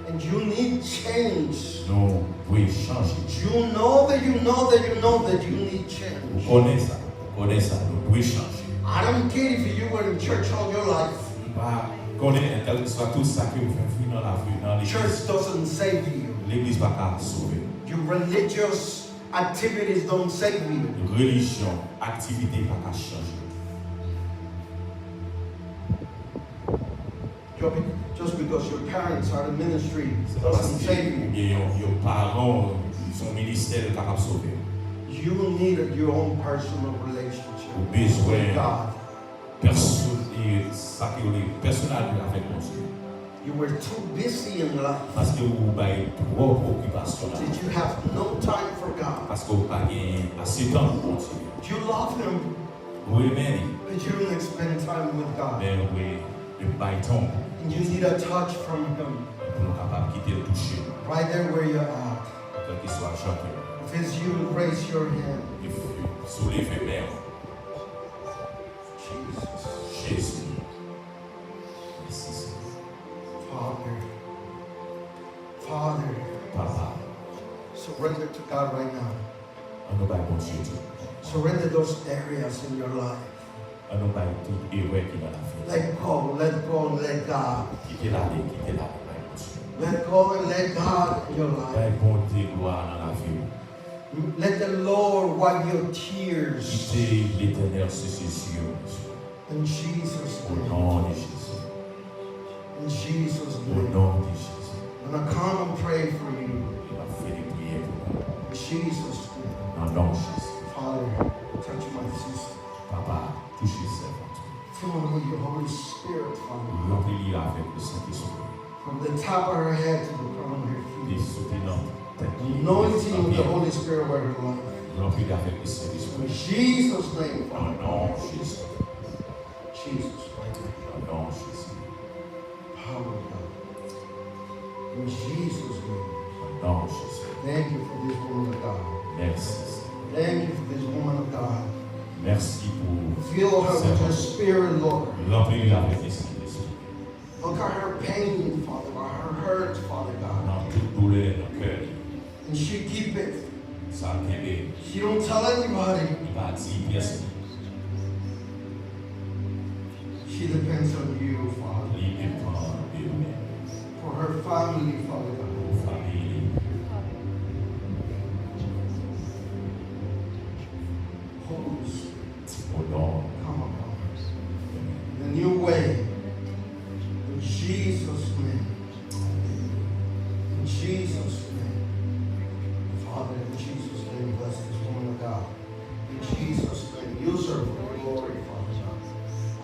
And you need change. Nou dwe chanje. You know that you know that you know that you need Ou change. Konnen sa. Konnen sa, nou dwe chanje. I don't care if you were in church all your life. M pa konnen, kèlkeswa tout sa ke w fè fè nan lavi, nan legliz. Church doesn't save you. Legliz pa ka sove w. Your religious activities don't save you. Relijyon, aktivite pa ka chanje w. Just be- just because your parents are in ministry doesn't save you. Oubyen yon, yon paran w se yon ministè, li pa ka sove w. You need your own personal relationship with God. Ou bezwen pèsonn, e, sa ke w rele pèsonèl avèk Bondye. You were too busy in life. Paske ou bay twòp okipasyon nan. That you have no time for God. Paske ou pa gen ase tan pou Bondye. You love Him. Ou renmen li. But you didn't spend time with God. Men ou, ou bay tan w pou Bondye. And you need a touch from Him. Pou nou kapab kite l touche nou. Right there where you're at. Kèlkeswa jan ke. If it's you, raise your hand. E, si w leve men w. Jesus. Jezi. Mèsi, Senyè. Father. Father. Papa. Surrender to God right now. Ann nou bay Bondye tout. Surrender those areas in your life. Ann nou bay tout erè ki nan lavi nou. Let go, let go, let God. Kite l ale, kite l ale, bay Bondye. Let go and let God in your life. Bay Bondye glwa nan lavi w. Let the Lord wipe your tears. Kite Letènèl sese zye w, Bondye. In Jesus' name. O non de Jezi. In Jesus' name. O non de Jezi. I'm gonna come and pray for you. E m ap vini priye pou nou. In Jesus' name. Nan non Jezi. Father, touch my sister. Papa, touche sèvant ou. Fill her with your Holy Spirit, Father. Ranpli li avèk Lesentespri. From the top of her head to the crown of her feet. Li soti nan tèt li. Anointing of the Holy Spirit over her life. Ranpli li avèk Lesentespri. In Jesus' name, Father. Nan non Jezi. Jesus, right there. Nan non Jezi. Power of God. In Jesus' name. Nan non Jezi. Thank you for this woman of God. Mèsi, Senyè. Thank you for this woman of God. Mèsi pou sèvant ou. Fill her with your spirit, Lord. Ranpli li avèk Lesentespri. Look at her pain, Father God, her hurt, Father God. Nan tout doulè nan kè li. And she keep it. Sa l kenbe. She don't tell anybody. Li pa di pyès moun. She depends on you, Father. Li depann de ou menm. For her family, Father God. Pou fanmi li. Holy Spirit. O non. Come upon us. In a new way. In Jesus' name. In Jesus' name. Father, in Jesus' name, bless this woman of God. In Jesus' name, use her for your glory, Father God.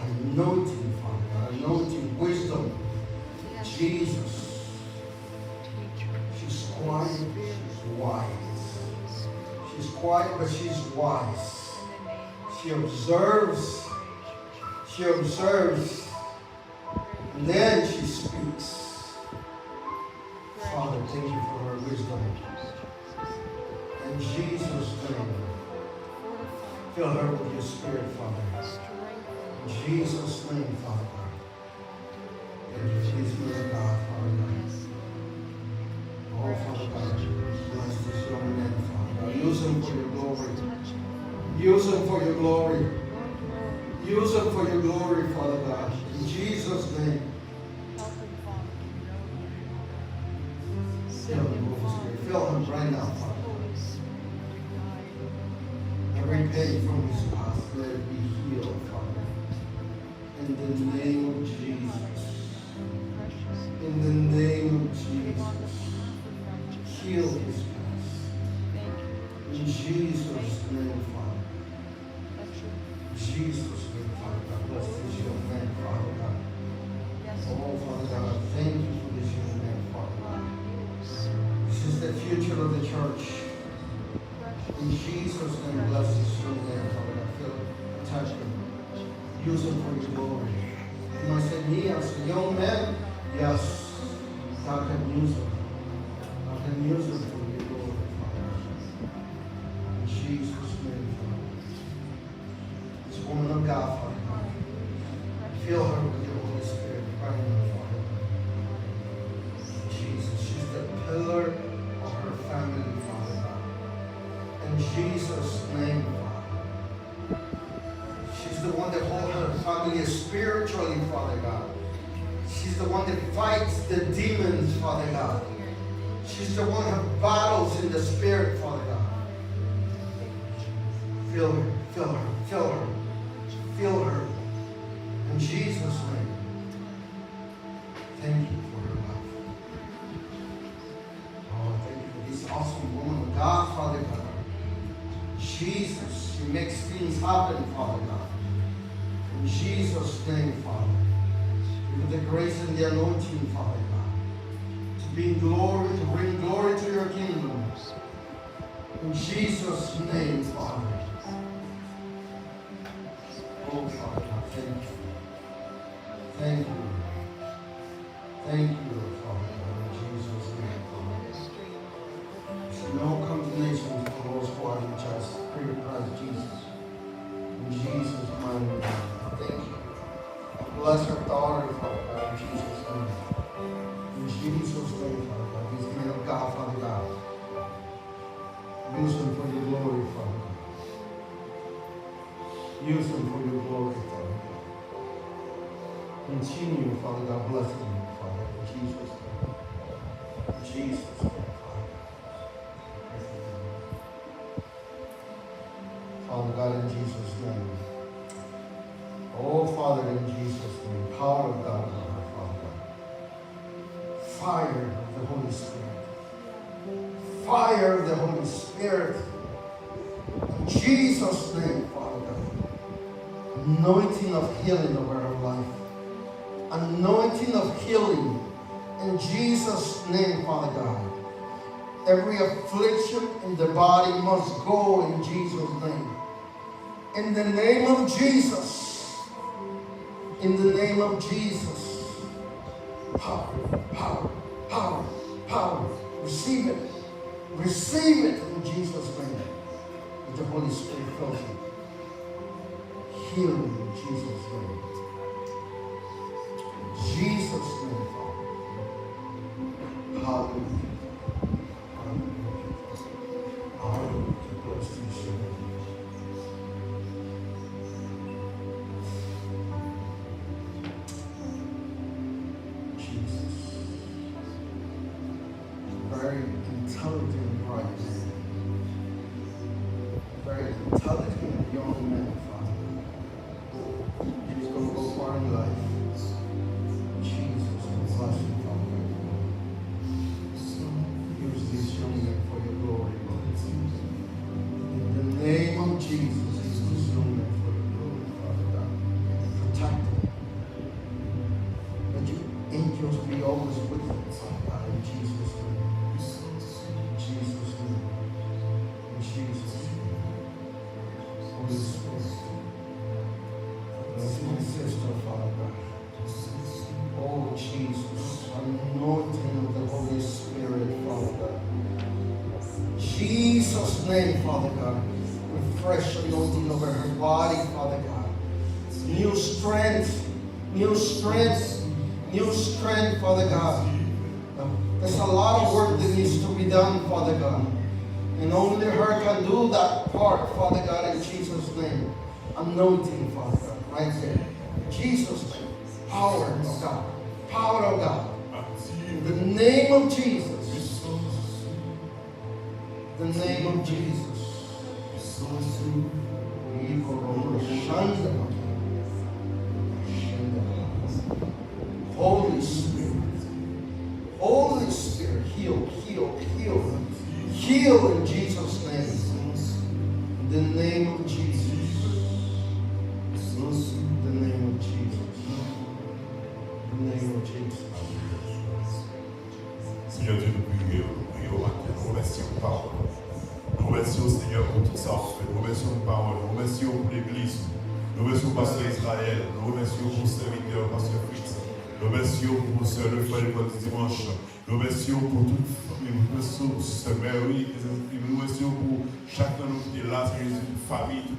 Anointing, Father God. Anointing, wisdom. Jesus. She's quiet, she's wise. She's quiet, but she's wise. She observes. She observes. And then she speaks. Father, thank you for her wisdom. In Jesus' name, fill her with your spirit, Father. In Jesus' name, Father God. Thank you, Jesus, God, Father God. Oh, Father God, bless this young man, Father God. Use him for your glory. Use him for your glory. Use him for your glory, Father God. In Jesus' name. Fill him, Holy Spirit. Fill him right now, Father. Every pain from his past, let it be healed, Father. In the name of Jesus. In the name of Jesus. Heal his past. In Jesus' name, Father. Jesus' name, Father God. Bless this young man, Father God. Oh, Father God, I thank you for this young man, Father God. This is the future of the church. In Jesus' name, bless this young man, Father God. Fill, touch him. Use him for your glory. You might say, "Me, as a young man?" Yes. God can use him. God can use him for your glory, Father. In Jesus' name, Father. This woman of God, Father God. Fill her with your Holy Spirit right now, Father God. Jesus, she's the pillar of her family, Father God. In Jesus' name, Father. struggling spiritually, Father God. She's the one that fights the demons, Father God. She's the one who battles in the spirit, Father God. Fill her, fill her, fill her, fill her. In Jesus' name. Thank you for her life. Oh, thank you for this awesome woman of God, Father God. Jesus, she makes things happen, Father God. In Jesus' name, Father. Give her the grace and the anointing, Father God, to bring glory, to bring glory to your kingdom. In Jesus' name, Father. Oh, Father God, thank you. Thank you. Thank you, Lord, Father God, in Jesus' name, Father. There's no condemnation for those who are in Christ, in Christ Jesus. In Jesus' mighty name, I thank you. I bless her daughter, Father God, in Jesus' name. In Jesus' name, Father God, this man of God, Father God. Use him for your glory, Father God. Use him for your glory, Father God. Continue, Father God, blessing him, Father, in Jesus' name. In Jesus' name, Father God. Father God, in Jesus' name. Oh, Father, in Jesus' name. Power of God, Father God. Fire of the Holy Spirit. Fire of the Holy Spirit. In Jesus' name, Father God. Anointing of healing over her life. Anointing of healing. In Jesus' name, Father God. Every affliction in the body must go in Jesus' name. In the name of Jesus. In the name of Jesus. Power, power, power, power. Receive it. Receive it in Jesus' name. Let the Holy Spirit fill you. Healing in Jesus' name. In Jesus' name, Father. Hallelujah. Hallelujah. Hallelujah. Praise to you, Lord. Jesus. Very intelligent, bright man. Very intelligent young man, Father. He's gonna go far in life. Jesus, we bless you, Father. Use this young man for your glory, Lord. In the name of Jesus, use this young man for your glory, Father God. Protect him. Let your angels be always with him, Father God, in Jesus' name. In Jesus' name. In Jesus' name. Holy Spirit, bless my sister, Father God. Oh, Jesus, anointing of the Holy Spirit, Father God. Jesus' name, Father God. Refresh anointing over her body, Father God. New strength, new strength, new strength, Father God. There's a lot of work that needs to be done, Father God. And only her can do that part, Father God, in Jesus' name. Anointing, Father God, right there. In Jesus' name. Power of God. Power of God. In the name of Jesus. The name of Jesus. Holy Spirit. Holy Spirit, heal, heal, heal. Heal in Jesus' name. In the name of Jesus. In the name of Jesus. In the name of Jesus. Senyè Dye, nou priye w, nou priye w maten. Nou remèsye w pou pawòl ou. Nou remèsye w, Senyè, pou tout sa w fè. Nou remèsye w pou pawòl ou. Nou remèsye w pou legliz ou. Nou remèsye w pou pastè Israël. Nou remèsye w pou sèvitè w, pastè Fritz. Nou remèsye w pou sè Lefèl, lekòl di dimanch. Nou remèsye w pou tout fanmi. Nou remèsye w pou sè Mary. Nou remèsye w pou chak nan nou ki te la, Senyè Jezi, tout fanmi, tout